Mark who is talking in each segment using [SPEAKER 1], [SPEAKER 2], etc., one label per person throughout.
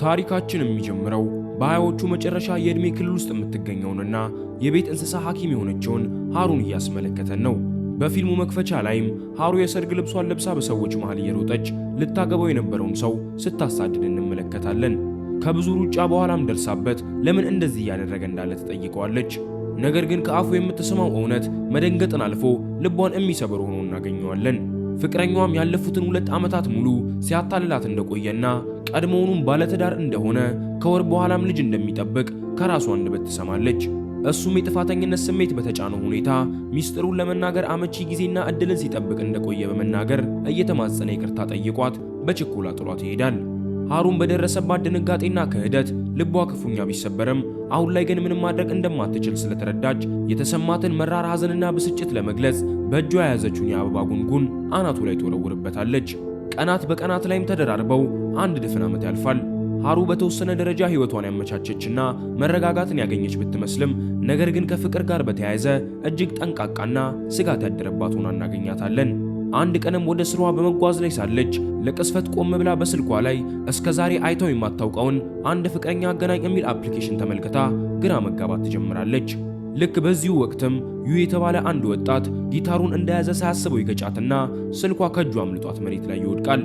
[SPEAKER 1] ታሪካችን የሚጀምረው በ20ዎቹ መጨረሻ የዕድሜ ክልል ውስጥ የምትገኘውንና የቤት እንስሳ ሐኪም የሆነችውን ሃሩን እያስመለከተን ነው። በፊልሙ መክፈቻ ላይም ሃሩ የሰርግ ልብሷን ለብሳ በሰዎች መሃል እየሮጠች ልታገባው የነበረውን ሰው ስታሳድድ እንመለከታለን። ከብዙ ሩጫ በኋላም ደርሳበት ለምን እንደዚህ እያደረገ እንዳለ ትጠይቀዋለች። ነገር ግን ከአፉ የምትሰማው እውነት መደንገጥን አልፎ ልቧን የሚሰብር ሆኖ እናገኘዋለን። ፍቅረኛዋም ያለፉትን 2 ዓመታት ሙሉ ሲያታልላት እንደቆየና ቀድሞውኑም ባለትዳር እንደሆነ፣ ከወር በኋላም ልጅ እንደሚጠብቅ ከራሷ አንደበት ትሰማለች። እሱም የጥፋተኝነት ስሜት በተጫነው ሁኔታ ሚስጥሩን ለመናገር አመቺ ጊዜና እድልን ሲጠብቅ እንደቆየ በመናገር እየተማጸነ ይቅርታ ጠይቋት በችኮላ ጥሏት ይሄዳል። ሃሩን በደረሰባት ድንጋጤና ክህደት ልቧ ክፉኛ ቢሰበርም፣ አሁን ላይ ግን ምንም ማድረግ እንደማትችል ስለተረዳች የተሰማትን መራር ሐዘንና ብስጭት ለመግለጽ በእጇ የያዘችውን የአበባ ጉንጉን አናቱ ላይ ትወረውርበታለች። ቀናት በቀናት ላይም ተደራርበው አንድ ድፍን ዓመት ያልፋል። ሃሩ በተወሰነ ደረጃ ሕይወቷን ያመቻቸችና መረጋጋትን ያገኘች ብትመስልም፣ ነገር ግን ከፍቅር ጋር በተያያዘ እጅግ ጠንቃቃና ስጋት ያደረባት ሆና እናገኛታለን። አንድ ቀንም ወደ ስራዋ በመጓዝ ላይ ሳለች ለቅጽበት ቆም ብላ በስልኳ ላይ እስከ ዛሬ አይተው የማታውቀውን አንድ ፍቅረኛ አገናኝ የሚል application ተመልክታ ግራ መጋባት ትጀምራለች። ልክ በዚሁ ወቅትም ዩ የተባለ አንድ ወጣት ጊታሩን እንደያዘ ሳያስበው ይገጫትና ስልኳ ከእጇ አምልጧት መሬት ላይ ይወድቃል።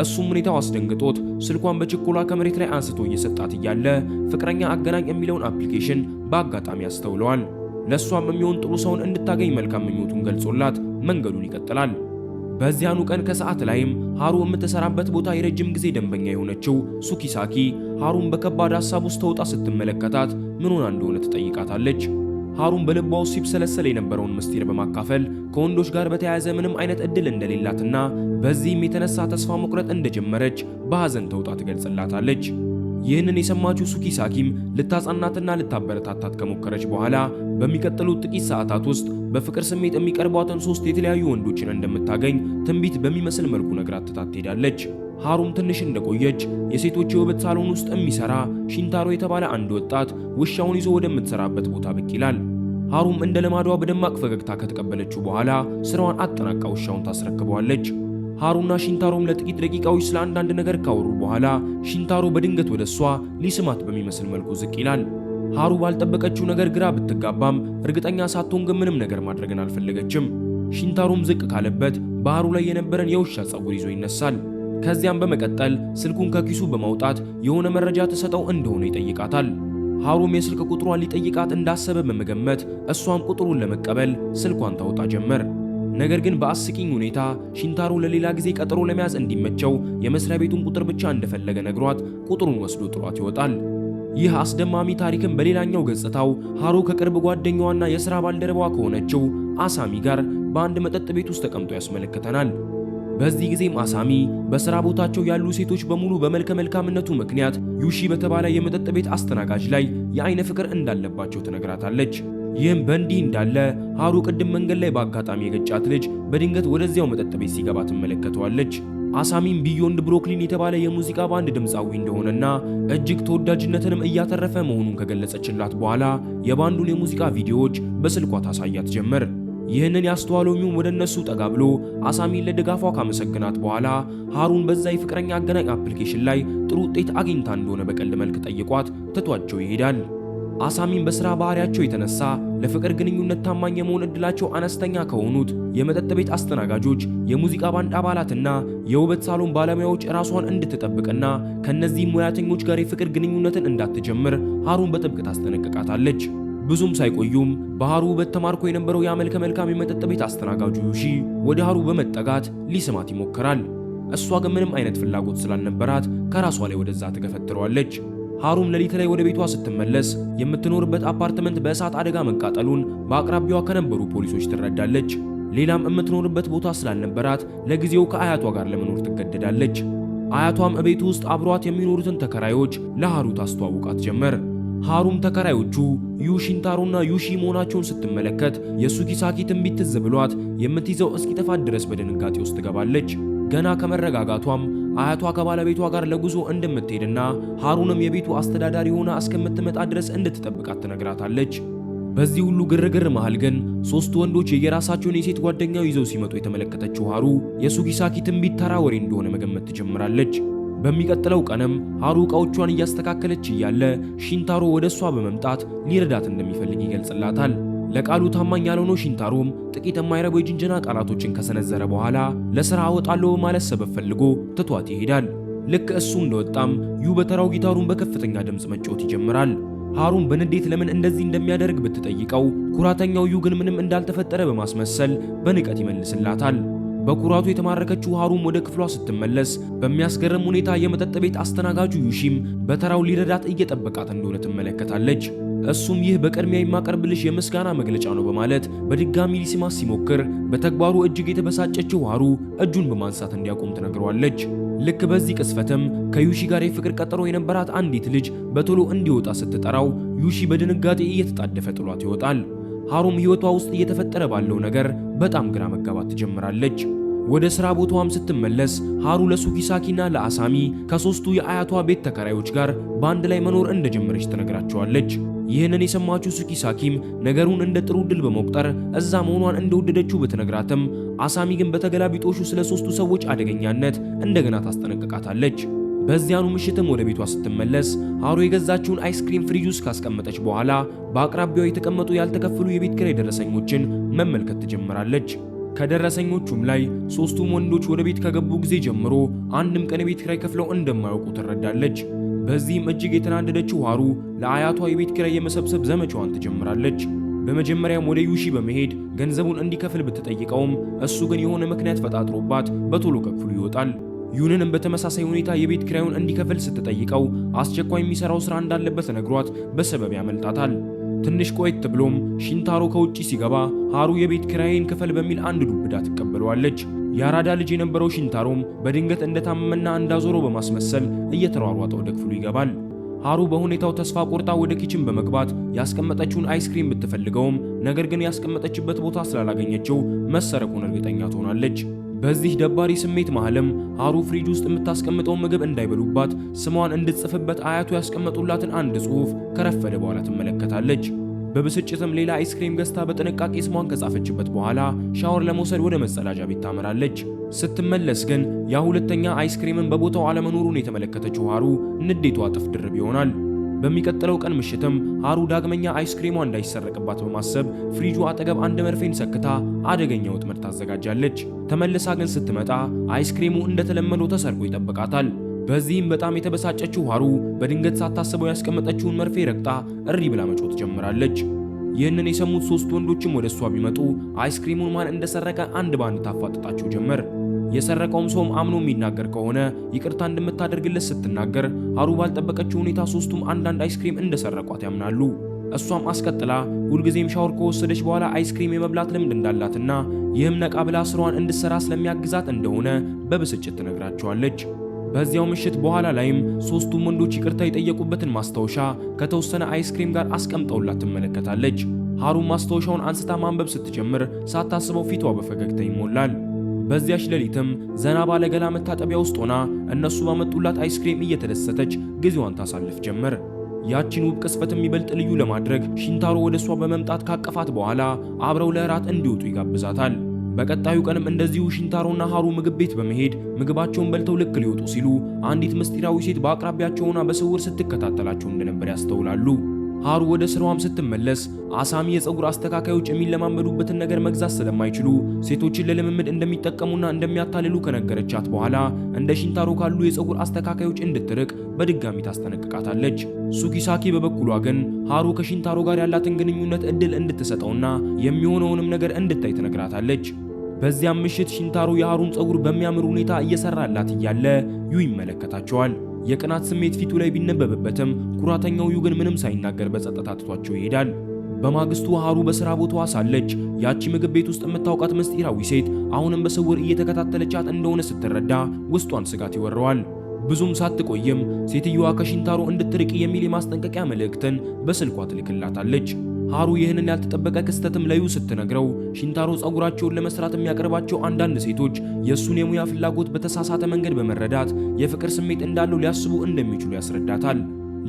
[SPEAKER 1] እሱም ሁኔታው አስደንግጦት ስልኳን በችኮላ ከመሬት ላይ አንስቶ እየሰጣት እያለ ፍቅረኛ አገናኝ የሚለውን application በአጋጣሚ ያስተውለዋል። ለእሷም የሚሆን ጥሩ ሰውን እንድታገኝ መልካም ምኞቱን ገልጾላት መንገዱን ይቀጥላል። በዚያኑ ቀን ከሰዓት ላይም ሃሩ የምትሰራበት ቦታ የረጅም ጊዜ ደንበኛ የሆነችው ሱኪሳኪ ሃሩን በከባድ ሐሳብ ውስጥ ተውጣ ስትመለከታት ምን ሆና እንደሆነ ትጠይቃታለች። ሃሩን በልቧ ውስጥ ሲብሰለሰል የነበረውን ምስጢር በማካፈል ከወንዶች ጋር በተያያዘ ምንም አይነት እድል እንደሌላትና በዚህም የተነሳ ተስፋ መቁረጥ እንደጀመረች በሐዘን ተውጣ ትገልጽላታለች። ይህንን የሰማችው ሱኪሳኪም ልታጽናናትና ልታበረታታት ከሞከረች በኋላ በሚቀጥሉት ጥቂት ሰዓታት ውስጥ በፍቅር ስሜት የሚቀርቧትን ሶስት የተለያዩ ወንዶችን እንደምታገኝ ትንቢት በሚመስል መልኩ ነግራት ትታት ትሄዳለች። ሃሩም ትንሽ እንደቆየች የሴቶች የውበት ሳሎን ውስጥ የሚሰራ ሺንታሮ የተባለ አንድ ወጣት ውሻውን ይዞ ወደምትሰራበት ቦታ ብቅ ይላል። ሃሩም እንደ ልማዷ በደማቅ ፈገግታ ከተቀበለችው በኋላ ስራዋን አጠናቃ ውሻውን ታስረክበዋለች። ሃሩና ሺንታሮም ለጥቂት ደቂቃዎች ስለ አንዳንድ ነገር ካወሩ በኋላ ሺንታሮ በድንገት ወደ እሷ ሊስማት በሚመስል መልኩ ዝቅ ይላል። ሃሩ ባልጠበቀችው ነገር ግራ ብትጋባም እርግጠኛ ሳትሆን ግን ምንም ነገር ማድረግን አልፈለገችም። ሺንታሮም ዝቅ ካለበት በሃሩ ላይ የነበረን የውሻ ፀጉር ይዞ ይነሳል። ከዚያም በመቀጠል ስልኩን ከኪሱ በማውጣት የሆነ መረጃ ትሰጠው እንደሆነ ይጠይቃታል። ሃሩም የስልክ ቁጥሯን ሊጠይቃት እንዳሰበ በመገመት እሷም ቁጥሩን ለመቀበል ስልኳን ታወጣ ጀመር። ነገር ግን በአስቂኝ ሁኔታ ሺንታሮ ለሌላ ጊዜ ቀጠሮ ለመያዝ እንዲመቸው የመስሪያ ቤቱን ቁጥር ብቻ እንደፈለገ ነግሯት ቁጥሩን ወስዶ ጥሏት ይወጣል። ይህ አስደማሚ ታሪክም በሌላኛው ገጽታው ሃሩ ከቅርብ ጓደኛዋና የሥራ ባልደረባዋ ከሆነችው አሳሚ ጋር በአንድ መጠጥ ቤት ውስጥ ተቀምጦ ያስመለክተናል። በዚህ ጊዜም አሳሚ በሥራ ቦታቸው ያሉ ሴቶች በሙሉ በመልከ መልካምነቱ ምክንያት ዩሺ በተባለ የመጠጥ ቤት አስተናጋጅ ላይ የአይነ ፍቅር እንዳለባቸው ትነግራታለች። ይህም በእንዲህ እንዳለ ሃሩ ቅድም መንገድ ላይ በአጋጣሚ የገጫት ልጅ በድንገት ወደዚያው መጠጥ ቤት ሲገባ ትመለከተዋለች። አሳሚም ቢዮንድ ብሮክሊን የተባለ የሙዚቃ ባንድ ድምፃዊ እንደሆነና እጅግ ተወዳጅነትንም እያተረፈ መሆኑን ከገለጸችላት በኋላ የባንዱን የሙዚቃ ቪዲዮዎች በስልኳ ታሳያት ጀመር። ይህንን ያስተዋለው ሚውም ወደ እነሱ ጠጋ ብሎ አሳሚን ለድጋፏ ካመሰገናት በኋላ ሃሩን በዛ የፍቅረኛ አገናኝ application ላይ ጥሩ ውጤት አግኝታ እንደሆነ በቀልድ መልክ ጠይቋት ትቷቸው ይሄዳል። አሳሚን በስራ ባህሪያቸው የተነሳ ለፍቅር ግንኙነት ታማኝ የመሆን እድላቸው አነስተኛ ከሆኑት የመጠጥ ቤት አስተናጋጆች፣ የሙዚቃ ባንድ አባላትና የውበት ሳሎን ባለሙያዎች ራሷን እንድትጠብቅና ከነዚህ ሙያተኞች ጋር የፍቅር ግንኙነትን እንዳትጀምር ሃሩን በጥብቅ ታስጠነቅቃታለች። ብዙም ሳይቆዩም በሃሩ ውበት ተማርኮ የነበረው ያ መልከ መልካም የመጠጥ ቤት አስተናጋጁ ዩሺ ወደ ሃሩ በመጠጋት ሊስማት ይሞክራል። እሷ ግን ምንም አይነት ፍላጎት ስላልነበራት ከራሷ ላይ ወደዛ ትገፈትረዋለች። ሃሩም ሌሊት ላይ ወደ ቤቷ ስትመለስ የምትኖርበት አፓርትመንት በእሳት አደጋ መቃጠሉን በአቅራቢያዋ ከነበሩ ፖሊሶች ትረዳለች። ሌላም የምትኖርበት ቦታ ስላልነበራት ለጊዜው ከአያቷ ጋር ለመኖር ትገደዳለች። አያቷም እቤቱ ውስጥ አብሯት የሚኖሩትን ተከራዮች ለሃሩ ታስተዋውቃት ጀመር። ሃሩም ተከራዮቹ ዩሺንታሮና ዩሺ መሆናቸውን ስትመለከት የሱኪሳኪ ትንቢት ትዝ ብሏት የምትይዘው እስኪጠፋት ድረስ በድንጋጤ ውስጥ ትገባለች። ገና ከመረጋጋቷም አያቷ ከባለቤቷ ጋር ለጉዞ እንደምትሄድና ሃሩንም የቤቱ አስተዳዳሪ ሆና እስከምትመጣ ድረስ እንድትጠብቃት ትነግራታለች። በዚህ ሁሉ ግርግር መሃል ግን ሶስት ወንዶች የየራሳቸውን የሴት ጓደኛው ይዘው ሲመጡ የተመለከተችው ሃሩ የሱኪሳኪ ትንቢት ተራ ወሬ እንደሆነ መገመት ትጀምራለች። በሚቀጥለው ቀንም ሃሩ ዕቃዎቿን እያስተካከለች እያለ ሺንታሮ ወደ እሷ በመምጣት ሊረዳት እንደሚፈልግ ይገልጽላታል። ለቃሉ ታማኝ ያልሆነው ሺንታሮም ጥቂት የማይረቡ የጅንጀና ቃላቶችን ከሰነዘረ በኋላ ለስራ አወጣለሁ በማለት ሰበብ ፈልጎ ትቷት ይሄዳል። ልክ እሱ እንደወጣም ዩ በተራው ጊታሩን በከፍተኛ ድምፅ መጫወት ይጀምራል። ሃሩም በንዴት ለምን እንደዚህ እንደሚያደርግ ብትጠይቀው ኩራተኛው ዩ ግን ምንም እንዳልተፈጠረ በማስመሰል በንቀት ይመልስላታል። በኩራቱ የተማረከችው ሃሩም ወደ ክፍሏ ስትመለስ በሚያስገርም ሁኔታ የመጠጥ ቤት አስተናጋጁ ዩሺም በተራው ሊረዳት እየጠበቃት እንደሆነ ትመለከታለች። እሱም ይህ በቅድሚያ የማቀርብልሽ የምስጋና መግለጫ ነው በማለት በድጋሚ ሊስማት ሲሞክር በተግባሩ እጅግ የተበሳጨችው ሃሩ እጁን በማንሳት እንዲያቆም ትነግረዋለች። ልክ በዚህ ቅጽበትም ከዩሺ ጋር የፍቅር ቀጠሮ የነበራት አንዲት ልጅ በቶሎ እንዲወጣ ስትጠራው ዩሺ በድንጋጤ እየተጣደፈ ጥሏት ይወጣል። ሃሩም ሕይወቷ ውስጥ እየተፈጠረ ባለው ነገር በጣም ግራ መጋባት ትጀምራለች። ወደ ስራ ቦታዋም ስትመለስ ሃሩ ለሱኪሳኪና ለአሳሚ ከሶስቱ የአያቷ ቤት ተከራዮች ጋር በአንድ ላይ መኖር እንደጀመረች ትነግራቸዋለች። ይህንን የሰማችው ሱኪሳኪም ነገሩን እንደ ጥሩ ድል በመቁጠር እዛ መሆኗን እንደወደደችው ብትነግራትም አሳሚ ግን በተገላቢጦሹ ስለ ሶስቱ ሰዎች አደገኛነት እንደገና ታስጠነቅቃታለች። በዚያኑ ምሽትም ወደ ቤቷ ስትመለስ ሃሩ የገዛችውን አይስክሪም ፍሪጅ ውስጥ ካስቀመጠች በኋላ በአቅራቢያው የተቀመጡ ያልተከፈሉ የቤት ኪራይ ደረሰኞችን መመልከት ትጀምራለች። ከደረሰኞቹም ላይ ሶስቱም ወንዶች ወደ ቤት ከገቡ ጊዜ ጀምሮ አንድም ቀን የቤት ኪራይ ከፍለው እንደማያውቁ ትረዳለች። በዚህም እጅግ የተናደደችው ሃሩ ለአያቷ የቤት ኪራይ የመሰብሰብ ዘመቻዋን ትጀምራለች። በመጀመሪያም ወደ ዩሺ በመሄድ ገንዘቡን እንዲከፍል ብትጠይቀውም እሱ ግን የሆነ ምክንያት ፈጣጥሮባት በቶሎ ከክፍሉ ይወጣል። ዩንንም በተመሳሳይ ሁኔታ የቤት ኪራዩን እንዲከፍል ስትጠይቀው አስቸኳይ የሚሰራው ስራ እንዳለበት ነግሯት በሰበብ ያመልጣታል። ትንሽ ቆየት ብሎም ሺንታሮ ከውጪ ሲገባ ሃሩ የቤት ኪራይን ክፈል በሚል አንድ ዱብዳ ትቀበለዋለች። የአራዳ ልጅ የነበረው ሺንታሮም በድንገት እንደታመመና እንዳዞረው በማስመሰል እየተሯሯጠ ወደ ክፍሉ ይገባል። ሃሩ በሁኔታው ተስፋ ቆርጣ ወደ kitchen በመግባት ያስቀመጠችውን አይስክሪም ብትፈልገውም ነገር ግን ያስቀመጠችበት ቦታ ስላላገኘችው መሰረቁን እርግጠኛ ትሆናለች። በዚህ ደባሪ ስሜት መሃልም ሃሩ ፍሪጅ ውስጥ የምታስቀምጠው ምግብ እንዳይበሉባት ስሟን እንድትጽፍበት አያቱ ያስቀመጡላትን አንድ ጽሑፍ ከረፈደ በኋላ ትመለከታለች። በብስጭትም ሌላ አይስክሪም ገዝታ በጥንቃቄ ስሟን ከጻፈችበት በኋላ ሻወር ለመውሰድ ወደ መጸዳጃ ቤት ታመራለች። ስትመለስ ግን ያ ሁለተኛ አይስክሪምን በቦታው አለመኖሩን የተመለከተችው ሃሩ ንዴቷ እጥፍ ድርብ ይሆናል። በሚቀጥለው ቀን ምሽትም ሃሩ ዳግመኛ አይስክሪሟ እንዳይሰረቅባት በማሰብ ፍሪጁ አጠገብ አንድ መርፌን ሰክታ አደገኛ ወጥመድ ታዘጋጃለች። ተመልሳ ግን ስትመጣ አይስክሪሙ እንደተለመደው ተሰርቆ ይጠብቃታል። በዚህም በጣም የተበሳጨችው ሃሩ በድንገት ሳታስበው ያስቀመጠችውን መርፌ ረግጣ እሪ ብላ መጮህ ትጀምራለች። ይህንን የሰሙት ሶስት ወንዶችም ወደ እሷ ቢመጡ አይስክሪሙን ማን እንደሰረቀ አንድ በአንድ ታፋጥጣቸው ጀመር። የሰረቀውም ሰውም አምኖ የሚናገር ከሆነ ይቅርታ እንደምታደርግለት ስትናገር ሃሩ ባልጠበቀችው ሁኔታ ሶስቱም አንዳንድ አይስክሪም እንደሰረቋት ያምናሉ። እሷም አስቀጥላ ሁልጊዜም ሻወር ከወሰደች በኋላ አይስክሪም የመብላት ልምድ እንዳላትና ይህም ነቃ ብላ ስራዋን እንድትሰራ ስለሚያግዛት እንደሆነ በብስጭት ትነግራቸዋለች። በዚያው ምሽት በኋላ ላይም ሶስቱም ወንዶች ይቅርታ የጠየቁበትን ማስታወሻ ከተወሰነ አይስክሪም ጋር አስቀምጠውላት ትመለከታለች። ሃሩ ማስታወሻውን አንስታ ማንበብ ስትጀምር ሳታስበው ፊቷ በፈገግታ ይሞላል። በዚያች ሌሊትም ዘና ባለ ገላ መታጠቢያ ውስጥ ሆና እነሱ ባመጡላት አይስክሪም እየተደሰተች ጊዜዋን ታሳልፍ ጀመር። ያቺን ውብ ቅጽበትም ይበልጥ ልዩ ለማድረግ ሺንታሮ ወደ እሷ በመምጣት ካቀፋት በኋላ አብረው ለእራት እንዲወጡ ይጋብዛታል። በቀጣዩ ቀንም እንደዚሁ ሺንታሮና ሃሩ ምግብ ቤት በመሄድ ምግባቸውን በልተው ልክ ሊወጡ ሲሉ አንዲት ምስጢራዊ ሴት በአቅራቢያቸው ሆና በስውር ስትከታተላቸው እንደነበር ያስተውላሉ። ሃሩ ወደ ስራዋም ስትመለስ አሳሚ የፀጉር አስተካካዮች የሚለማመዱበትን ነገር መግዛት ስለማይችሉ ሴቶችን ለልምምድ እንደሚጠቀሙና እንደሚያታልሉ ከነገረቻት በኋላ እንደ ሺንታሮ ካሉ የፀጉር አስተካካዮች እንድትርቅ በድጋሚ ታስጠነቅቃታለች። ሱኪሳኪ በበኩሏ ግን ሃሩ ከሺንታሮ ጋር ያላትን ግንኙነት እድል እንድትሰጠውና የሚሆነውንም ነገር እንድታይ ትነግራታለች። በዚያም ምሽት ሺንታሮ የሃሩን ፀጉር በሚያምር ሁኔታ እየሰራላት እያለ ዩ ይመለከታቸዋል። የቅናት ስሜት ፊቱ ላይ ቢነበብበትም ኩራተኛው ዩ ግን ምንም ሳይናገር በጸጥታ ትቷቸው ይሄዳል። በማግስቱ ሃሩ በስራ ቦታዋ ሳለች ያቺ ምግብ ቤት ውስጥ የምታውቃት ምስጢራዊ ሴት አሁንም በስውር እየተከታተለቻት እንደሆነ ስትረዳ ውስጧን ስጋት ይወረዋል። ብዙም ሳትቆይም ሴትዮዋ ከሺንታሮ እንድትርቅ የሚል የማስጠንቀቂያ መልእክትን በስልኳ ትልክላታለች። ሃሩ ይህንን ያልተጠበቀ ክስተትም ለዩ ስትነግረው ሺንታሮ ፀጉራቸውን ለመስራት የሚያቀርባቸው አንዳንድ ሴቶች የእሱን የሙያ ፍላጎት በተሳሳተ መንገድ በመረዳት የፍቅር ስሜት እንዳለው ሊያስቡ እንደሚችሉ ያስረዳታል።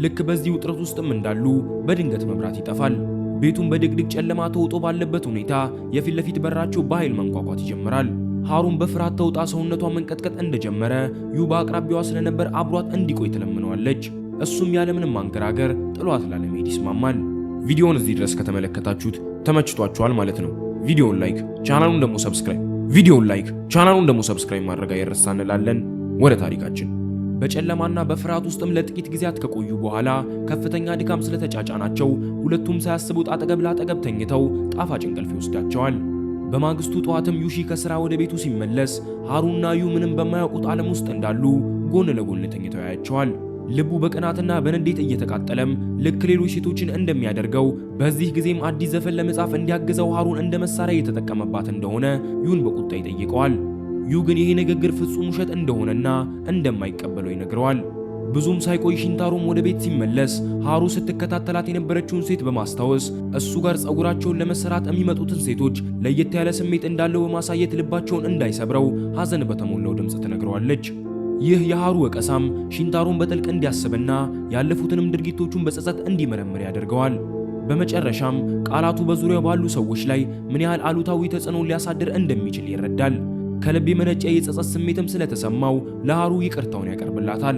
[SPEAKER 1] ልክ በዚህ ውጥረት ውስጥም እንዳሉ በድንገት መብራት ይጠፋል። ቤቱን በድቅድቅ ጨለማ ተውጦ ባለበት ሁኔታ የፊት ለፊት በራቸው በኃይል መንኳኳት ይጀምራል። ሃሩን በፍርሃት ተውጣ ሰውነቷ መንቀጥቀጥ እንደጀመረ ዩ በአቅራቢያዋ ስለነበር አብሯት እንዲቆይ ትለምነዋለች። እሱም ያለምንም ማንገራገር ጥሏት ላለመሄድ ይስማማል። ቪዲዮውን እዚህ ድረስ ከተመለከታችሁት ተመችቷችኋል ማለት ነው። ቪዲዮውን like፣ ቻናሉን ደግሞ subscribe ቪዲዮውን like፣ ቻናሉን ደግሞ subscribe ማድረግ አይረሳ እንላለን። ወደ ታሪካችን። በጨለማና በፍርሃት ውስጥም ለጥቂት ጊዜያት ከቆዩ በኋላ ከፍተኛ ድካም ስለተጫጫናቸው ሁለቱም ሳያስቡት አጠገብ ለአጠገብ ተኝተው ጣፋጭ እንቅልፍ ይወስዳቸዋል። በማግስቱ ጠዋትም ዩሺ ከስራ ወደ ቤቱ ሲመለስ ሃሩና ዩ ምንም በማያውቁት ዓለም ውስጥ እንዳሉ ጎን ለጎን ተኝተው ያያቸዋል። ልቡ በቅናትና በንዴት እየተቃጠለም ልክ ሌሎች ሴቶችን እንደሚያደርገው በዚህ ጊዜም አዲስ ዘፈን ለመጻፍ እንዲያግዘው ሃሩን እንደ መሳሪያ እየተጠቀመባት እንደሆነ ዩን በቁጣ ይጠይቀዋል። ዩ ግን ይሄ ንግግር ፍጹም ውሸት እንደሆነና እንደማይቀበለው ይነግረዋል። ብዙም ሳይቆይ ሺንታሮም ወደ ቤት ሲመለስ ሃሩ ስትከታተላት የነበረችውን ሴት በማስታወስ እሱ ጋር ጸጉራቸውን ለመሰራት የሚመጡትን ሴቶች ለየት ያለ ስሜት እንዳለው በማሳየት ልባቸውን እንዳይሰብረው ሐዘን በተሞላው ድምፅ ትነግረዋለች። ይህ የሃሩ ወቀሳም ሺንታሮን በጥልቅ እንዲያስብና ያለፉትንም ድርጊቶቹን በጸጸት እንዲመረምር ያደርገዋል። በመጨረሻም ቃላቱ በዙሪያው ባሉ ሰዎች ላይ ምን ያህል አሉታዊ ተጽዕኖ ሊያሳድር እንደሚችል ይረዳል። ከልብ የመነጨ የጸጸት ስሜትም ስለተሰማው ለሃሩ ይቅርታውን ያቀርብላታል።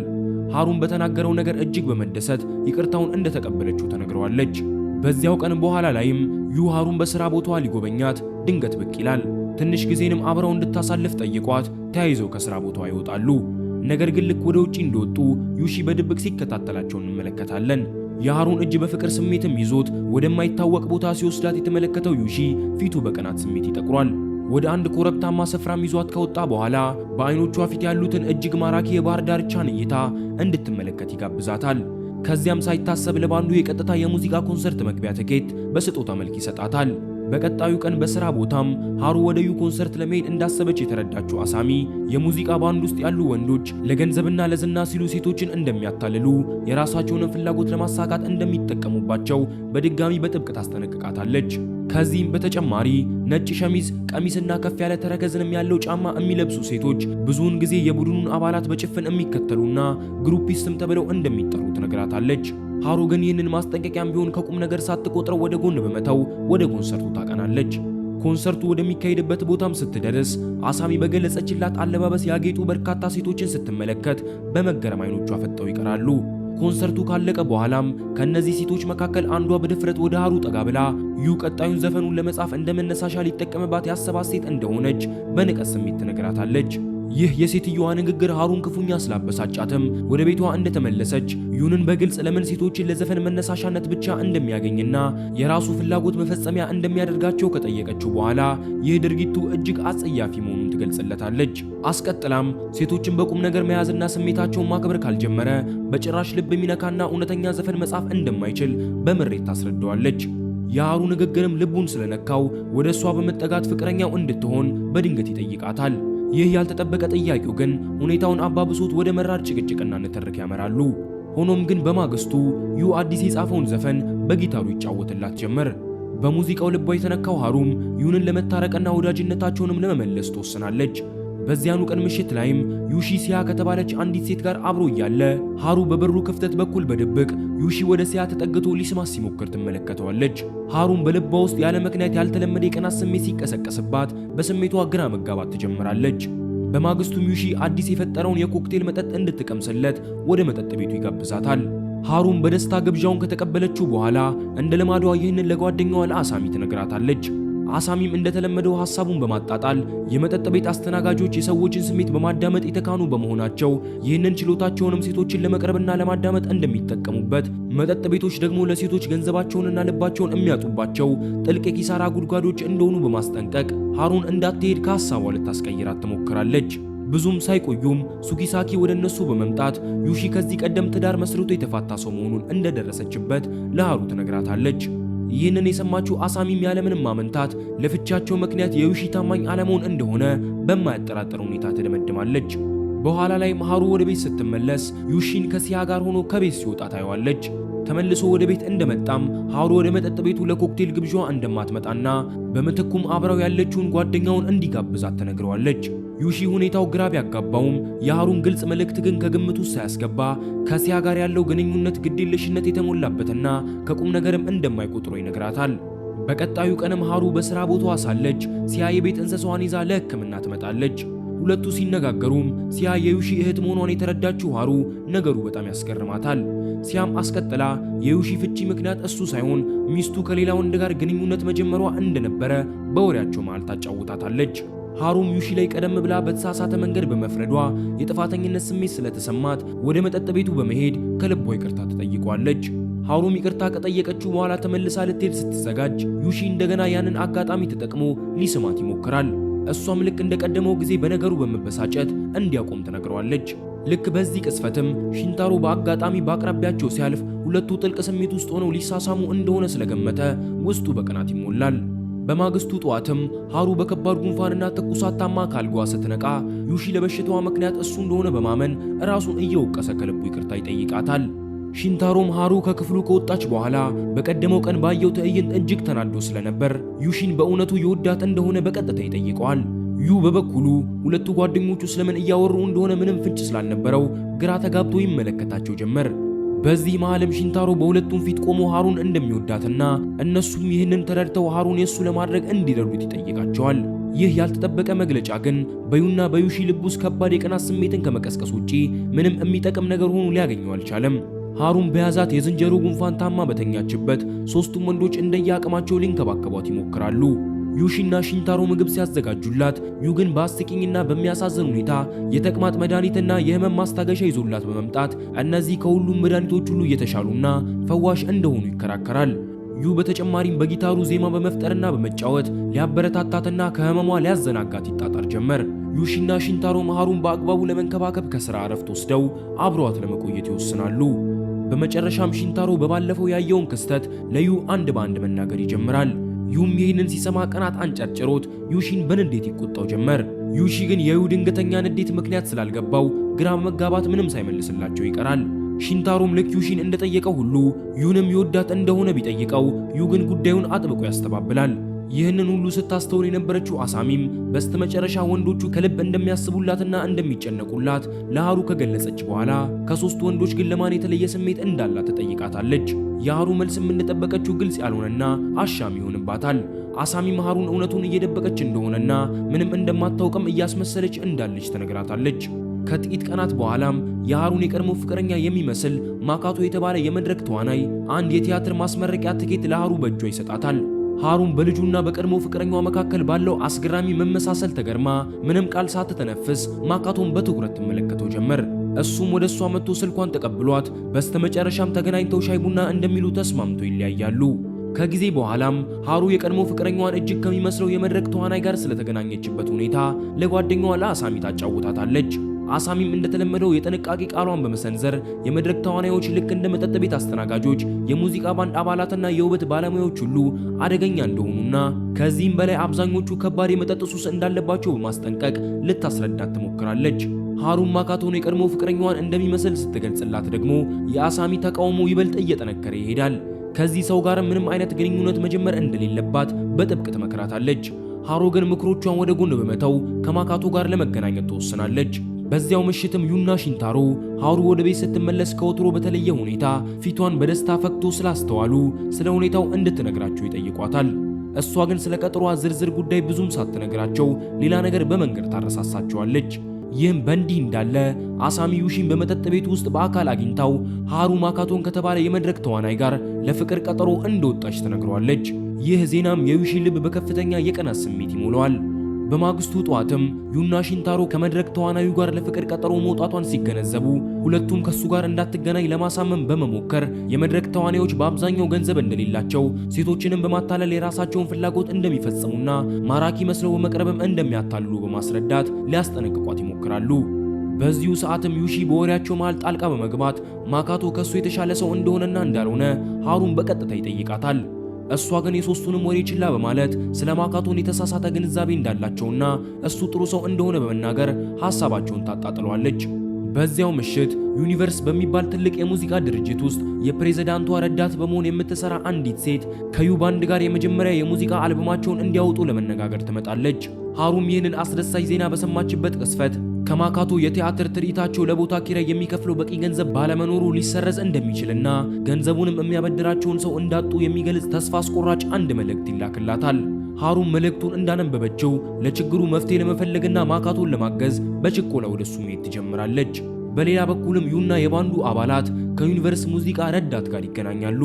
[SPEAKER 1] ሃሩን በተናገረው ነገር እጅግ በመደሰት ይቅርታውን እንደተቀበለችው ተነግረዋለች። በዚያው ቀን በኋላ ላይም ዩ ሃሩን በስራ ቦታዋ ሊጎበኛት ድንገት ብቅ ይላል። ትንሽ ጊዜንም አብረው እንድታሳልፍ ጠይቋት ተያይዘው ከስራ ቦታዋ ይወጣሉ። ነገር ግን ልክ ወደ ውጪ እንደወጡ ዩሺ በድብቅ ሲከታተላቸው እንመለከታለን። የሃሩን እጅ በፍቅር ስሜትም ይዞት ወደማይታወቅ ቦታ ሲወስዳት የተመለከተው ዩሺ ፊቱ በቅናት ስሜት ይጠቁራል። ወደ አንድ ኮረብታማ ስፍራም ይዟት ከወጣ በኋላ በአይኖቿ ፊት ያሉትን እጅግ ማራኪ የባህር ዳርቻን እይታ እንድትመለከት ይጋብዛታል። ከዚያም ሳይታሰብ ለባንዱ የቀጥታ የሙዚቃ ኮንሰርት መግቢያ ትኬት በስጦታ መልክ ይሰጣታል። በቀጣዩ ቀን በስራ ቦታም ሃሩ ወደ ዩ ኮንሰርት ለመሄድ እንዳሰበች የተረዳችው አሳሚ የሙዚቃ ባንድ ውስጥ ያሉ ወንዶች ለገንዘብና ለዝና ሲሉ ሴቶችን እንደሚያታልሉ፣ የራሳቸውን ፍላጎት ለማሳካት እንደሚጠቀሙባቸው በድጋሚ በጥብቅ ታስጠነቅቃታለች። ከዚህም በተጨማሪ ነጭ ሸሚዝ፣ ቀሚስና ከፍ ያለ ተረከዝንም ያለው ጫማ የሚለብሱ ሴቶች ብዙውን ጊዜ የቡድኑን አባላት በጭፍን የሚከተሉና groupies ም ተብለው እንደሚጠሩ ትነግራታለች። ሃሩ ግን ይህንን ማስጠንቀቂያም ቢሆን ከቁም ነገር ሳትቆጥረው ወደ ጎን በመተው ወደ ኮንሰርቱ ታቀናለች። ኮንሰርቱ ወደሚካሄድበት ቦታም ስትደርስ አሳሚ በገለጸችላት አለባበስ ያጌጡ በርካታ ሴቶችን ስትመለከት በመገረም አይኖቿ ፈጠው ይቀራሉ። ኮንሰርቱ ካለቀ በኋላም ከነዚህ ሴቶች መካከል አንዷ በድፍረት ወደ ሃሩ ጠጋ ብላ ዩ ቀጣዩን ዘፈኑን ለመጻፍ እንደ መነሳሻ ሊጠቀምባት ያሰባት ሴት እንደሆነች በንቀት ስሜት ትነግራታለች። ይህ የሴትየዋ ንግግር ሃሩን ክፉኛ ስላበሳጫትም ወደ ቤቷ እንደተመለሰች ዩንን በግልጽ ለምን ሴቶችን ለዘፈን መነሳሻነት ብቻ እንደሚያገኝና የራሱ ፍላጎት መፈጸሚያ እንደሚያደርጋቸው ከጠየቀችው በኋላ ይህ ድርጊቱ እጅግ አጸያፊ መሆኑን ትገልጽለታለች። አስቀጥላም ሴቶችን በቁም ነገር መያዝና ስሜታቸውን ማክበር ካልጀመረ በጭራሽ ልብ የሚነካና እውነተኛ ዘፈን መጻፍ እንደማይችል በምሬት ታስረዳዋለች። የሃሩ ንግግርም ልቡን ስለነካው ወደ እሷ በመጠጋት ፍቅረኛው እንድትሆን በድንገት ይጠይቃታል። ይህ ያልተጠበቀ ጥያቄው ግን ሁኔታውን አባብሶት ወደ መራር ጭቅጭቅና ንትርክ ያመራሉ። ሆኖም ግን በማግስቱ ዩ አዲስ የጻፈውን ዘፈን በጊታሩ ይጫወትላት ጀመር። በሙዚቃው ልቧ የተነካው ሃሩም ዩንን ለመታረቅና ወዳጅነታቸውንም ለመመለስ ትወስናለች። በዚያኑ ቀን ምሽት ላይም ዩሺ ሲያ ከተባለች አንዲት ሴት ጋር አብሮ እያለ ሃሩ በበሩ ክፍተት በኩል በድብቅ ዩሺ ወደ ሲያ ተጠግቶ ሊስማት ሲሞክር ትመለከተዋለች። ሃሩም በልቧ ውስጥ ያለ ምክንያት ያልተለመደ የቅናት ስሜት ሲቀሰቀስባት በስሜቷ ግራ መጋባት ትጀምራለች። በማግስቱም ዩሺ አዲስ የፈጠረውን የኮክቴል መጠጥ እንድትቀምስለት ወደ መጠጥ ቤቱ ይጋብዛታል። ሃሩም በደስታ ግብዣውን ከተቀበለችው በኋላ እንደ ልማዷ ይህንን ለጓደኛዋ ለአሳሚ ትነግራታለች። አሳሚም እንደተለመደው ሐሳቡን በማጣጣል የመጠጥ ቤት አስተናጋጆች የሰዎችን ስሜት በማዳመጥ የተካኑ በመሆናቸው ይህንን ችሎታቸውንም ሴቶችን ለመቅረብና ለማዳመጥ እንደሚጠቀሙበት፣ መጠጥ ቤቶች ደግሞ ለሴቶች ገንዘባቸውንና ልባቸውን የሚያጡባቸው ጥልቅ የኪሳራ ጉድጓዶች እንደሆኑ በማስጠንቀቅ ሃሩን እንዳትሄድ ከሐሳቧ ልታስቀይራት ትሞክራለች። ብዙም ሳይቆዩም ሱኪሳኪ ወደ እነሱ በመምጣት ዩሺ ከዚህ ቀደም ትዳር መስርቶ የተፋታ ሰው መሆኑን እንደደረሰችበት ለሃሩ ትነግራታለች። ይህንን የሰማችው አሳሚም ያለምንም ማመንታት ለፍቻቸው ምክንያት የዩሺ ታማኝ አለመሆን እንደሆነ በማያጠራጥር ሁኔታ ትደመድማለች። በኋላ ላይ ሃሩ ወደ ቤት ስትመለስ ዩሺን ከሲያ ጋር ሆኖ ከቤት ሲወጣ ታየዋለች። ተመልሶ ወደ ቤት እንደመጣም ሃሩ ወደ መጠጥ ቤቱ ለኮክቴል ግብዣዋ እንደማትመጣና በምትኩም አብራው ያለችውን ጓደኛውን እንዲጋብዛት ተነግረዋለች። ዩሺ ሁኔታው ግራ ቢያጋባውም የሃሩን ግልጽ መልእክት ግን ከግምቱ ሳያስገባ ከሲያ ጋር ያለው ግንኙነት ግዴለሽነት የተሞላበትና ከቁም ነገርም እንደማይቆጥረው ይነግራታል። በቀጣዩ ቀንም ሃሩ በስራ ቦታዋ ሳለች ሲያ የቤት እንስሳዋን ይዛ ለሕክምና ትመጣለች። ሁለቱ ሲነጋገሩም ሲያ የዩሺ እህት መሆኗን የተረዳችው ሃሩ ነገሩ በጣም ያስገርማታል። ሲያም አስቀጥላ የዩሺ ፍቺ ምክንያት እሱ ሳይሆን ሚስቱ ከሌላ ወንድ ጋር ግንኙነት መጀመሯ እንደነበረ በወሬያቸው መሃል ታጫውታታለች። ሃሩም ዩሺ ላይ ቀደም ብላ በተሳሳተ መንገድ በመፍረዷ የጥፋተኝነት ስሜት ስለተሰማት ወደ መጠጥ ቤቱ በመሄድ ከልቧ ይቅርታ ትጠይቋለች። ሃሩም ይቅርታ ከጠየቀችው በኋላ ተመልሳ ልትሄድ ስትዘጋጅ ዩሺ እንደገና ያንን አጋጣሚ ተጠቅሞ ሊስማት ይሞክራል። እሷም ልክ እንደቀደመው ጊዜ በነገሩ በመበሳጨት እንዲያቆም ትነግረዋለች። ልክ በዚህ ቅጽበትም ሺንታሮ በአጋጣሚ በአቅራቢያቸው ሲያልፍ ሁለቱ ጥልቅ ስሜት ውስጥ ሆነው ሊሳሳሙ እንደሆነ ስለገመተ ውስጡ በቅናት ይሞላል። በማግስቱ ጠዋትም ሃሩ በከባድ ጉንፋንና ትኩሳት ታማ ካልጋዋ ስትነቃ ዩሺ ለበሽታዋ ምክንያት እሱ እንደሆነ በማመን ራሱን እየወቀሰ ከልቡ ይቅርታ ይጠይቃታል። ሺንታሮም ሃሩ ከክፍሉ ከወጣች በኋላ በቀደመው ቀን ባየው ትዕይንት እጅግ ተናዶ ስለነበር ዩሺን በእውነቱ የወዳት እንደሆነ በቀጥታ ይጠይቀዋል። ዩ በበኩሉ ሁለቱ ጓደኞቹ ስለምን እያወሩ እንደሆነ ምንም ፍንጭ ስላልነበረው ግራ ተጋብቶ ይመለከታቸው ጀመር። በዚህ መሃልም ሺንታሮ በሁለቱም ፊት ቆሞ ሃሩን እንደሚወዳትና እነሱም ይህንን ተረድተው ሃሩን የሱ ለማድረግ እንዲረዱት ይጠይቃቸዋል። ይህ ያልተጠበቀ መግለጫ ግን በዩና በዩሺ ልብ ውስጥ ከባድ የቅናት ስሜትን ከመቀስቀስ ውጪ ምንም የሚጠቅም ነገር ሆኖ ሊያገኘው አልቻለም። ሃሩን በያዛት የዝንጀሮ ጉንፋን ታማ በተኛችበት ሶስቱም ወንዶች እንደየአቅማቸው ሊንከባከቧት ይሞክራሉ። ዩሺና ሺንታሮ ምግብ ሲያዘጋጁላት ዩ ግን በአስቂኝና በሚያሳዝን ሁኔታ የተቅማጥ መድኃኒትና የህመም ማስታገሻ ይዞላት በመምጣት እነዚህ ከሁሉም መድኃኒቶች ሁሉ እየተሻሉና ፈዋሽ እንደሆኑ ይከራከራል። ዩ በተጨማሪም በጊታሩ ዜማ በመፍጠርና በመጫወት ሊያበረታታትና ከህመሟ ሊያዘናጋት ይጣጣር ጀመር። ዩሺና ሺንታሮ ሃሩን በአግባቡ ለመንከባከብ ከስራ እረፍት ወስደው አብረዋት ለመቆየት ይወስናሉ። በመጨረሻም ሺንታሮ በባለፈው ያየውን ክስተት ለዩ አንድ በአንድ መናገር ይጀምራል። ዩም ይህንን ሲሰማ ቅናት አንጨርጭሮት ዩሺን በንዴት ይቆጣው ጀመር። ዩሺ ግን የዩ ድንገተኛ ንዴት ምክንያት ስላልገባው ግራ መጋባት ምንም ሳይመልስላቸው ይቀራል። ሺንታሮም ልክ ዩሺን እንደጠየቀው ሁሉ ዩንም ይወዳት እንደሆነ ቢጠይቀው ዩ ግን ጉዳዩን አጥብቆ ያስተባብላል። ይህንን ሁሉ ስታስተውል የነበረችው አሳሚም በስተመጨረሻ ወንዶቹ ከልብ እንደሚያስቡላትና እንደሚጨነቁላት ለሃሩ ከገለጸች በኋላ ከሶስቱ ወንዶች ግን ለማን የተለየ ስሜት እንዳላት ትጠይቃታለች። የሃሩ መልስም እንደጠበቀችው ግልጽ ያልሆነና አሻሚ ይሆንባታል። አሳሚም ሃሩን እውነቱን እየደበቀች እንደሆነና ምንም እንደማታውቅም እያስመሰለች እንዳለች ትነግራታለች። ከጥቂት ቀናት በኋላም የሃሩን የቀድሞ ፍቅረኛ የሚመስል ማካቶ የተባለ የመድረክ ተዋናይ አንድ የቲያትር ማስመረቂያ ትኬት ለሃሩ በእጇ ይሰጣታል። ሃሩን በልጁና በቀድሞ ፍቅረኛዋ መካከል ባለው አስገራሚ መመሳሰል ተገርማ ምንም ቃል ሳትተነፍስ ማካቶን በትኩረት ትመለከተው ጀመር። እሱም ወደ እሷ መጥቶ ስልኳን ተቀብሏት በስተመጨረሻም ተገናኝተው ሻይ ቡና እንደሚሉ ተስማምተው ይለያያሉ። ከጊዜ በኋላም ሃሩ የቀድሞ ፍቅረኛዋን እጅግ ከሚመስለው የመድረክ ተዋናይ ጋር ስለተገናኘችበት ሁኔታ ለጓደኛዋ ለአሳሚ ታጫውታታለች። አሳሚም እንደተለመደው የጥንቃቄ ቃሏን በመሰንዘር የመድረክ ተዋናዮች ልክ እንደ መጠጥ ቤት አስተናጋጆች፣ የሙዚቃ ባንድ አባላትና የውበት ባለሙያዎች ሁሉ አደገኛ እንደሆኑና ከዚህም በላይ አብዛኞቹ ከባድ የመጠጥ ሱስ እንዳለባቸው በማስጠንቀቅ ልታስረዳት ትሞክራለች። ሃሩም ማካቶን የቀድሞ ፍቅረኛዋን እንደሚመስል ስትገልጽላት ደግሞ የአሳሚ ተቃውሞ ይበልጥ እየጠነከረ ይሄዳል። ከዚህ ሰው ጋር ምንም አይነት ግንኙነት መጀመር እንደሌለባት በጥብቅ ትመክራታለች። ሃሩ ግን ምክሮቿን ወደ ጎን በመተው ከማካቶ ጋር ለመገናኘት ትወስናለች። በዚያው ምሽትም ዩና ሺንታሮ ሃሩ ወደ ቤት ስትመለስ ከወትሮ በተለየ ሁኔታ ፊቷን በደስታ ፈክቶ ስላስተዋሉ ስለ ሁኔታው እንድትነግራቸው ይጠይቋታል። እሷ ግን ስለ ቀጠሯ ዝርዝር ጉዳይ ብዙም ሳትነግራቸው ሌላ ነገር በመንገድ ታረሳሳቸዋለች። ይህም በእንዲህ እንዳለ አሳሚ ዩሺን በመጠጥ ቤት ውስጥ በአካል አግኝታው ሃሩ ማካቶን ከተባለ የመድረክ ተዋናይ ጋር ለፍቅር ቀጠሮ እንደወጣች ትነግረዋለች። ይህ ዜናም የዩሺ ልብ በከፍተኛ የቅናት ስሜት ይሞላዋል። በማግስቱ ጠዋትም ዩና ሺንታሮ ከመድረክ ተዋናዩ ጋር ለፍቅር ቀጠሮ መውጣቷን ሲገነዘቡ ሁለቱም ከሱ ጋር እንዳትገናኝ ለማሳመን በመሞከር የመድረክ ተዋናዮች በአብዛኛው ገንዘብ እንደሌላቸው፣ ሴቶችንም በማታለል የራሳቸውን ፍላጎት እንደሚፈጽሙና ማራኪ መስለው በመቅረብም እንደሚያታልሉ በማስረዳት ሊያስጠነቅቋት ይሞክራሉ። በዚሁ ሰዓትም ዩሺ በወሬያቸው መሃል ጣልቃ በመግባት ማካቶ ከሱ የተሻለ ሰው እንደሆነና እንዳልሆነ ሃሩን በቀጥታ ይጠይቃታል። እሷ ግን የሶስቱንም ወሬ ችላ በማለት ስለ ማካቶን የተሳሳተ ግንዛቤ እንዳላቸውና እሱ ጥሩ ሰው እንደሆነ በመናገር ሐሳባቸውን ታጣጥለዋለች። በዚያው ምሽት ዩኒቨርስ በሚባል ትልቅ የሙዚቃ ድርጅት ውስጥ የፕሬዝዳንቷ ረዳት በመሆን የምትሰራ አንዲት ሴት ከዩ ባንድ ጋር የመጀመሪያ የሙዚቃ አልበማቸውን እንዲያወጡ ለመነጋገር ትመጣለች። ሃሩም ይህንን አስደሳች ዜና በሰማችበት ቅጽበት ከማካቶ የቲያትር ትርኢታቸው ለቦታ ኪራይ የሚከፍለው በቂ ገንዘብ ባለመኖሩ ሊሰረዝ እንደሚችልና ገንዘቡንም የሚያበድራቸውን ሰው እንዳጡ የሚገልጽ ተስፋ አስቆራጭ አንድ መልእክት ይላክላታል። ሃሩም መልእክቱን እንዳነበበችው ለችግሩ መፍትሄ ለመፈለግና ማካቶን ለማገዝ በችኮላ ወደሱ መሄድ ትጀምራለች። በሌላ በኩልም ዩና የባንዱ አባላት ከዩኒቨርስ ሙዚቃ ረዳት ጋር ይገናኛሉ።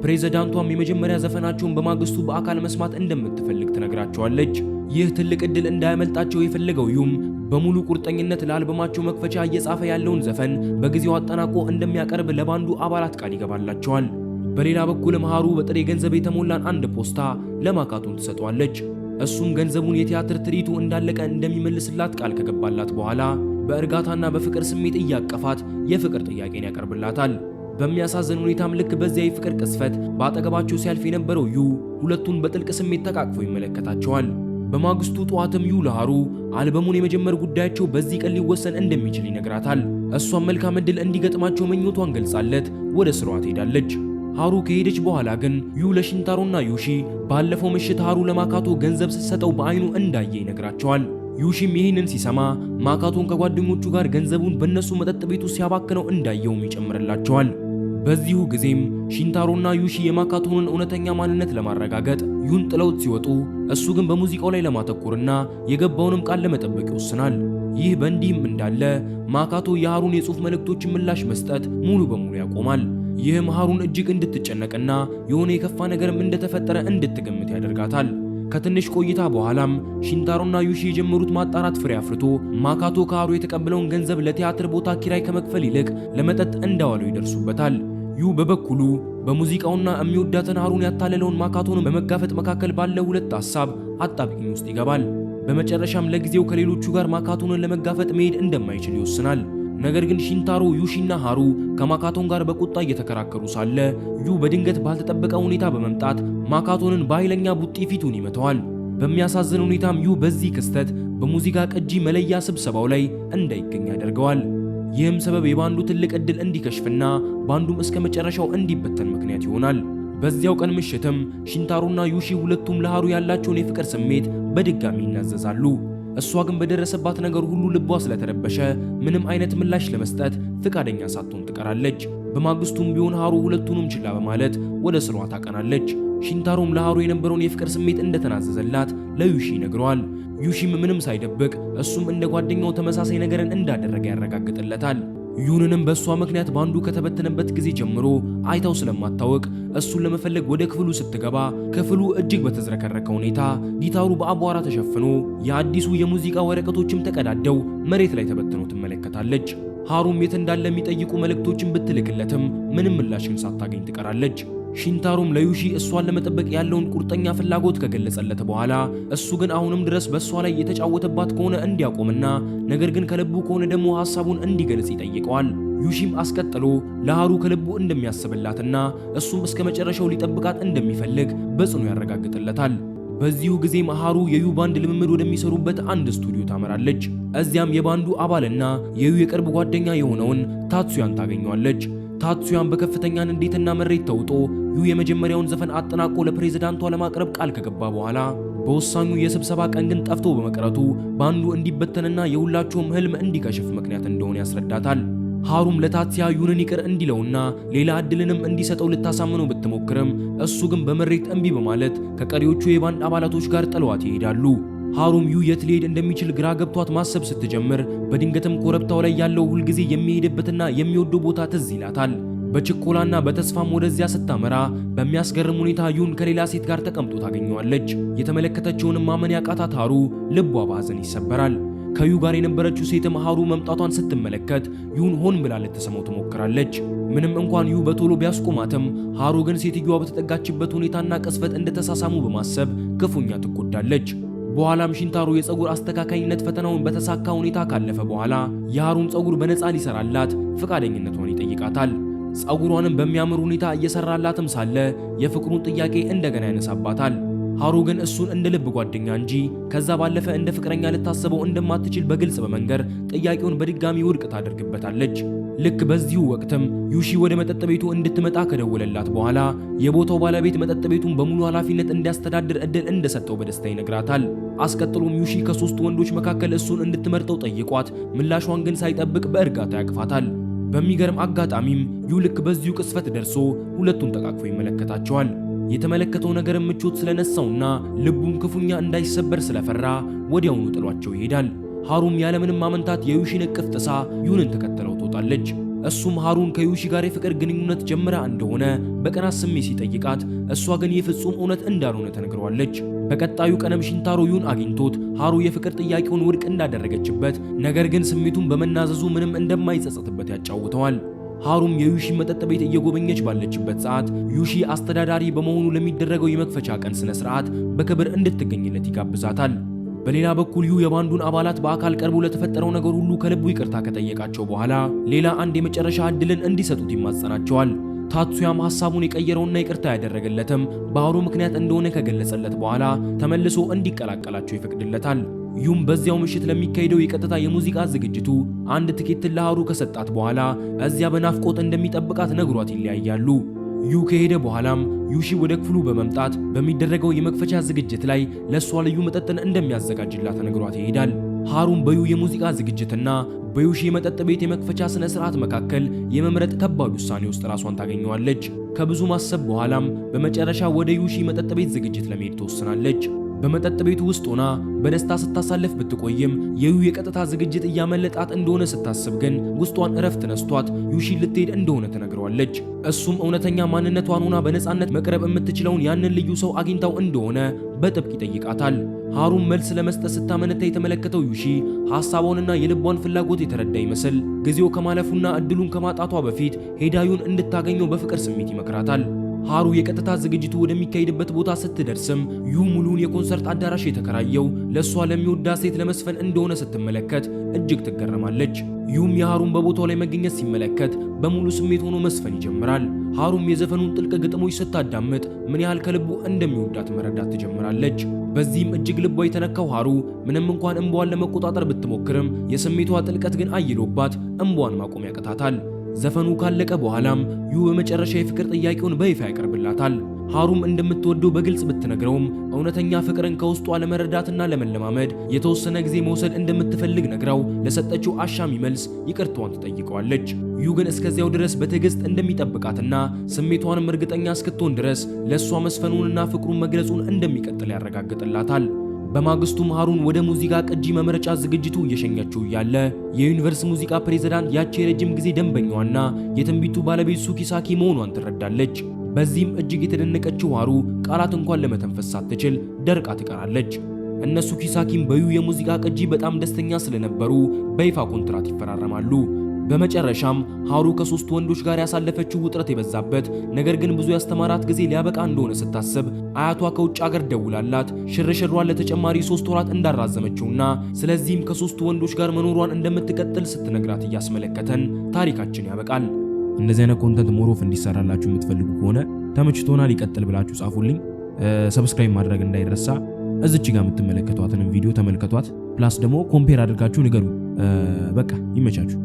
[SPEAKER 1] ፕሬዝዳንቷም የመጀመሪያ ዘፈናቸውን በማግስቱ በአካል መስማት እንደምትፈልግ ትነግራቸዋለች። ይህ ትልቅ ዕድል እንዳያመልጣቸው የፈለገው ዩም በሙሉ ቁርጠኝነት ለአልበማቸው መክፈቻ እየጻፈ ያለውን ዘፈን በጊዜው አጠናቆ እንደሚያቀርብ ለባንዱ አባላት ቃል ይገባላቸዋል። በሌላ በኩልም ሃሩ በጥሬ ገንዘብ የተሞላን አንድ ፖስታ ለማካቶን ትሰጠዋለች። እሱም ገንዘቡን የቲያትር ትርኢቱ እንዳለቀ እንደሚመልስላት ቃል ከገባላት በኋላ በእርጋታና በፍቅር ስሜት እያቀፋት የፍቅር ጥያቄን ያቀርብላታል። በሚያሳዝን ሁኔታም ልክ በዚያ የፍቅር ቅስፈት በአጠገባቸው ሲያልፍ የነበረው ዩ ሁለቱን በጥልቅ ስሜት ተቃቅፎ ይመለከታቸዋል። በማግስቱ ጠዋትም ዩ ለሃሩ አልበሙን የመጀመር ጉዳያቸው በዚህ ቀን ሊወሰን እንደሚችል ይነግራታል። እሷም መልካም ዕድል እንዲገጥማቸው ምኞቷን ገልጻለት ወደ ስራዋ ትሄዳለች። ሃሩ ከሄደች በኋላ ግን ዩ ለሽንታሮና ዩሺ ባለፈው ምሽት ሃሩ ለማካቶ ገንዘብ ስትሰጠው በአይኑ እንዳየ ይነግራቸዋል። ዩሺም ይህንን ሲሰማ ማካቶን ከጓደኞቹ ጋር ገንዘቡን በእነሱ መጠጥ ቤቱ ሲያባክነው እንዳየውም ይጨምርላቸዋል። በዚሁ ጊዜም ሺንታሮና ዩሺ የማካቶንን እውነተኛ ማንነት ለማረጋገጥ ዩን ጥለውት ሲወጡ እሱ ግን በሙዚቃው ላይ ለማተኮርና የገባውንም ቃል ለመጠበቅ ይወስናል። ይህ በእንዲህም እንዳለ ማካቶ የሃሩን የጽሑፍ መልእክቶችን ምላሽ መስጠት ሙሉ በሙሉ ያቆማል። ይህም ሃሩን እጅግ እንድትጨነቅና የሆነ የከፋ ነገርም እንደተፈጠረ እንድትገምት ያደርጋታል። ከትንሽ ቆይታ በኋላም ሺንታሮና ዩሺ የጀመሩት ማጣራት ፍሬ አፍርቶ ማካቶ ከሃሩ የተቀበለውን ገንዘብ ለቲያትር ቦታ ኪራይ ከመክፈል ይልቅ ለመጠጥ እንዳዋለው ይደርሱበታል። ዩ በበኩሉ በሙዚቃውና የሚወዳትን ሃሩን ያታለለውን ማካቶን በመጋፈጥ መካከል ባለ ሁለት ሐሳብ አጣብቂኝ ውስጥ ይገባል። በመጨረሻም ለጊዜው ከሌሎቹ ጋር ማካቶንን ለመጋፈጥ መሄድ እንደማይችል ይወስናል። ነገር ግን ሺንታሮ፣ ዩሺና ሃሩ ከማካቶን ጋር በቁጣ እየተከራከሩ ሳለ ዩ በድንገት ባልተጠበቀ ሁኔታ በመምጣት ማካቶንን በኃይለኛ ቡጢ ፊቱን ይመታዋል። በሚያሳዝን ሁኔታም ዩ በዚህ ክስተት በሙዚቃ ቅጂ መለያ ስብሰባው ላይ እንዳይገኝ ያደርገዋል። ይህም ሰበብ የባንዱ ትልቅ ዕድል እንዲከሽፍና ባንዱም እስከ መጨረሻው እንዲበተን ምክንያት ይሆናል። በዚያው ቀን ምሽትም ሺንታሮና ዩሺ ሁለቱም ለሃሩ ያላቸውን የፍቅር ስሜት በድጋሚ ይናዘዛሉ። እሷ ግን በደረሰባት ነገር ሁሉ ልቧ ስለተረበሸ ምንም አይነት ምላሽ ለመስጠት ፍቃደኛ ሳትሆን ትቀራለች። በማግስቱም ቢሆን ሃሩ ሁለቱንም ችላ በማለት ወደ ስሯ ታቀናለች። ሺንታሮም ለሃሩ የነበረውን የፍቅር ስሜት እንደተናዘዘላት ለዩሺ ይነግረዋል። ዩሺም ምንም ሳይደብቅ እሱም እንደ ጓደኛው ተመሳሳይ ነገርን እንዳደረገ ያረጋግጥለታል። ዩንንም በእሷ ምክንያት ባንዱ ከተበተነበት ጊዜ ጀምሮ አይታው ስለማታወቅ እሱን ለመፈለግ ወደ ክፍሉ ስትገባ ክፍሉ እጅግ በተዝረከረከ ሁኔታ ጊታሩ በአቧራ ተሸፍኖ የአዲሱ የሙዚቃ ወረቀቶችም ተቀዳደው መሬት ላይ ተበትነው ትመለከታለች። ሃሩም የት እንዳለ የሚጠይቁ መልእክቶችን ብትልክለትም ምንም ምላሽን ሳታገኝ ትቀራለች። ሺንታሮም ለዩሺ እሷን ለመጠበቅ ያለውን ቁርጠኛ ፍላጎት ከገለጸለት በኋላ እሱ ግን አሁንም ድረስ በእሷ ላይ የተጫወተባት ከሆነ እንዲያቆምና ነገር ግን ከልቡ ከሆነ ደግሞ ሐሳቡን እንዲገልጽ ይጠይቀዋል። ዩሺም አስቀጥሎ ለሃሩ ከልቡ እንደሚያስብላትና እሱም እስከ መጨረሻው ሊጠብቃት እንደሚፈልግ በጽኑ ያረጋግጥለታል። በዚሁ ጊዜም ሃሩ የዩ ባንድ ልምምድ ወደሚሰሩበት አንድ ስቱዲዮ ታመራለች። እዚያም የባንዱ አባልና የዩ የቅርብ ጓደኛ የሆነውን ታትሱያን ታገኘዋለች። ታትሱያን በከፍተኛ ንዴትና ምሬት ተውጦ ዩ የመጀመሪያውን ዘፈን አጠናቆ ለፕሬዝዳንቷ ለማቅረብ ቃል ከገባ በኋላ በወሳኙ የስብሰባ ቀን ግን ጠፍቶ በመቅረቱ ባንዱ እንዲበተንና የሁላቸውም ህልም እንዲከሽፍ ምክንያት እንደሆነ ያስረዳታል። ሃሩም ለታትሲያ ዩንን ይቅር እንዲለውና ሌላ እድልንም እንዲሰጠው ልታሳምነው ብትሞክርም እሱ ግን በምሬት እምቢ በማለት ከቀሪዎቹ የባንድ አባላቶች ጋር ጥለዋት ይሄዳሉ። ሃሩም ዩ የት ሊሄድ እንደሚችል ግራ ገብቷት ማሰብ ስትጀምር በድንገትም ኮረብታው ላይ ያለው ሁልጊዜ የሚሄድበትና የሚወደው ቦታ ትዝ ይላታል። በችኮላና በተስፋም ወደዚያ ስታመራ በሚያስገርም ሁኔታ ዩን ከሌላ ሴት ጋር ተቀምጦ ታገኘዋለች። የተመለከተችውንም ማመን ያቃታት ሃሩ ልቧ በሐዘን ይሰበራል። ከዩ ጋር የነበረችው ሴትም ሃሩ መምጣቷን ስትመለከት ዩን ሆን ብላ ልትስመው ትሞክራለች። ምንም እንኳን ዩ በቶሎ ቢያስቆማትም ሃሩ ግን ሴትዮዋ በተጠጋችበት ሁኔታና ቅጽበት እንደተሳሳሙ በማሰብ ክፉኛ ትጎዳለች። በኋላም ሺንታሮ የፀጉር አስተካካይነት ፈተናውን በተሳካ ሁኔታ ካለፈ በኋላ የሃሩን ፀጉር በነፃ ሊሰራላት ፈቃደኝነቷን ይጠይቃታል። ፀጉሯንም በሚያምር ሁኔታ እየሰራላትም ሳለ የፍቅሩን ጥያቄ እንደገና ያነሳባታል። ሃሩ ግን እሱን እንደ ልብ ጓደኛ እንጂ ከዛ ባለፈ እንደ ፍቅረኛ ልታስበው እንደማትችል በግልጽ በመንገር ጥያቄውን በድጋሚ ውድቅ ታደርግበታለች። ልክ በዚሁ ወቅትም ዩሺ ወደ መጠጥ ቤቱ እንድትመጣ ከደወለላት በኋላ የቦታው ባለቤት መጠጥ ቤቱን በሙሉ ኃላፊነት እንዲያስተዳድር እድል እንደሰጠው በደስታ ይነግራታል። አስቀጥሎም ዩሺ ከሶስቱ ወንዶች መካከል እሱን እንድትመርጠው ጠይቋት ምላሿን ግን ሳይጠብቅ በእርጋታ ያቅፋታል። በሚገርም አጋጣሚም ዩ ልክ በዚሁ ቅጽበት ደርሶ ሁለቱን ተቃቅፎ ይመለከታቸዋል። የተመለከተው ነገር ምቾት ስለነሳውና ልቡን ክፉኛ እንዳይሰበር ስለፈራ ወዲያውኑ ጥሏቸው ይሄዳል። ሃሩም ያለምንም ማመንታት የዩሺን እቅፍ ጥሳ ዩንን ተከትለው ትወጣለች። እሱም ሃሩን ከዩሺ ጋር የፍቅር ግንኙነት ጀምራ እንደሆነ በቅናት ስሜት ሲጠይቃት እሷ ግን የፍጹም እውነት እንዳልሆነ ተነግረዋለች። በቀጣዩ ቀንም ሺንታሮ ዩን አግኝቶት ሃሩ የፍቅር ጥያቄውን ውድቅ እንዳደረገችበት ነገር ግን ስሜቱን በመናዘዙ ምንም እንደማይጸጸትበት ያጫውተዋል። ሃሩም የዩሺ መጠጥ ቤት እየጎበኘች ባለችበት ሰዓት ዩሺ አስተዳዳሪ በመሆኑ ለሚደረገው የመክፈቻ ቀን ስነ ስርዓት በክብር እንድትገኝለት ይጋብዛታል። በሌላ በኩል ዩ የባንዱን አባላት በአካል ቀርቦ ለተፈጠረው ነገር ሁሉ ከልቡ ይቅርታ ከጠየቃቸው በኋላ ሌላ አንድ የመጨረሻ እድልን እንዲሰጡት ይማጸናቸዋል። ታትሱያም ሐሳቡን የቀየረውና ይቅርታ ያደረገለትም በሃሩ ምክንያት እንደሆነ ከገለጸለት በኋላ ተመልሶ እንዲቀላቀላቸው ይፈቅድለታል። ዩም በዚያው ምሽት ለሚካሄደው የቀጥታ የሙዚቃ ዝግጅቱ አንድ ትኬትን ለሃሩ ከሰጣት በኋላ እዚያ በናፍቆት እንደሚጠብቃት ነግሯት ይለያያሉ። ዩ ከሄደ በኋላም ዩሺ ወደ ክፍሉ በመምጣት በሚደረገው የመክፈቻ ዝግጅት ላይ ለሷ ልዩ መጠጥን እንደሚያዘጋጅላት ነግሯት ይሄዳል። ሃሩም በዩ የሙዚቃ ዝግጅትና በዩሺ የመጠጥ ቤት የመክፈቻ ስነ ስርዓት መካከል የመምረጥ ከባድ ውሳኔ ውስጥ ራሷን ታገኘዋለች። ከብዙ ማሰብ በኋላም በመጨረሻ ወደ ዩሺ መጠጥ ቤት ዝግጅት ለመሄድ ትወስናለች። በመጠጥ ቤቱ ውስጥ ሆና በደስታ ስታሳልፍ ብትቆይም የዩ የቀጥታ ዝግጅት እያመለጣት እንደሆነ ስታስብ ግን ውስጧን እረፍት ነስቷት ዩሺ ልትሄድ እንደሆነ ተነግረዋለች። እሱም እውነተኛ ማንነቷን ሆና በነፃነት መቅረብ የምትችለውን ያንን ልዩ ሰው አግኝታው እንደሆነ በጥብቅ ይጠይቃታል። ሃሩም መልስ ለመስጠት ስታመነታ የተመለከተው ዩሺ ሐሳቧንና የልቧን ፍላጎት የተረዳ ይመስል ጊዜው ከማለፉና እድሉን ከማጣቷ በፊት ሄዳ ዩን እንድታገኘው በፍቅር ስሜት ይመክራታል። ሃሩ የቀጥታ ዝግጅቱ ወደሚካሄድበት ቦታ ስትደርስም ዩ ሙሉውን የኮንሰርት አዳራሽ የተከራየው ለሷ ለሚወዳት ሴት ለመስፈን እንደሆነ ስትመለከት እጅግ ትገረማለች። ዩም የሃሩን በቦታው ላይ መገኘት ሲመለከት በሙሉ ስሜት ሆኖ መስፈን ይጀምራል። ሃሩም የዘፈኑን ጥልቅ ግጥሞች ስታዳምጥ ምን ያህል ከልቡ እንደሚወዳት መረዳት ትጀምራለች። በዚህም እጅግ ልቧ የተነካው ሃሩ ምንም እንኳን እንባዋን ለመቆጣጠር ብትሞክርም የስሜቷ ጥልቀት ግን አይሎባት እንባዋን ማቆም ያቅታታል። ዘፈኑ ካለቀ በኋላም ዩ በመጨረሻ የፍቅር ጥያቄውን በይፋ ያቀርብላታል። ሃሩም እንደምትወደው በግልጽ ብትነግረውም እውነተኛ ፍቅርን ከውስጧ ለመረዳትና ለመለማመድ የተወሰነ ጊዜ መውሰድ እንደምትፈልግ ነግራው ለሰጠችው አሻሚ መልስ ይቅርታዋን ትጠይቀዋለች። ዩ ግን እስከዚያው ድረስ በትዕግስት እንደሚጠብቃትና ስሜቷንም እርግጠኛ እስክትሆን ድረስ ለሷ መስፈኑንና ፍቅሩን መግለጹን እንደሚቀጥል ያረጋግጥላታል። በማግስቱም ሃሩን ወደ ሙዚቃ ቅጂ መምረጫ ዝግጅቱ እየሸኘችው እያለ የዩኒቨርስ ሙዚቃ ፕሬዝዳንት ያቺ የረጅም ጊዜ ደንበኛዋና የትንቢቱ ባለቤት ሱኪሳኪ መሆኗን ትረዳለች። በዚህም እጅግ የተደነቀችው ሃሩ ቃላት እንኳን ለመተንፈስ ሳትችል ደርቃ ትቀራለች። እነ ሱኪሳኪም በዩ የሙዚቃ ቅጂ በጣም ደስተኛ ስለነበሩ በይፋ ኮንትራት ይፈራረማሉ። በመጨረሻም ሃሩ ከሶስቱ ወንዶች ጋር ያሳለፈችው ውጥረት የበዛበት ነገር ግን ብዙ ያስተማራት ጊዜ ሊያበቃ እንደሆነ ስታስብ አያቷ ከውጭ ሀገር ደውላላት ሽርሽሯን ለተጨማሪ 3 ወራት እንዳራዘመችውና ስለዚህም ከሶስቱ ወንዶች ጋር መኖሯን እንደምትቀጥል ስትነግራት እያስመለከተን ታሪካችን ያበቃል። እንደዚህ አይነት content more of እንዲሰራላችሁ የምትፈልጉ ከሆነ ተመችቶናል ይቀጥል ብላችሁ ጻፉልኝ። Subscribe ማድረግ እንዳይረሳ። እዚች ጋር የምትመለከቷትንም ቪዲዮ ተመልከቷት። Plus ደግሞ compare አድርጋችሁ ንገሩ። በቃ ይመቻችሁ።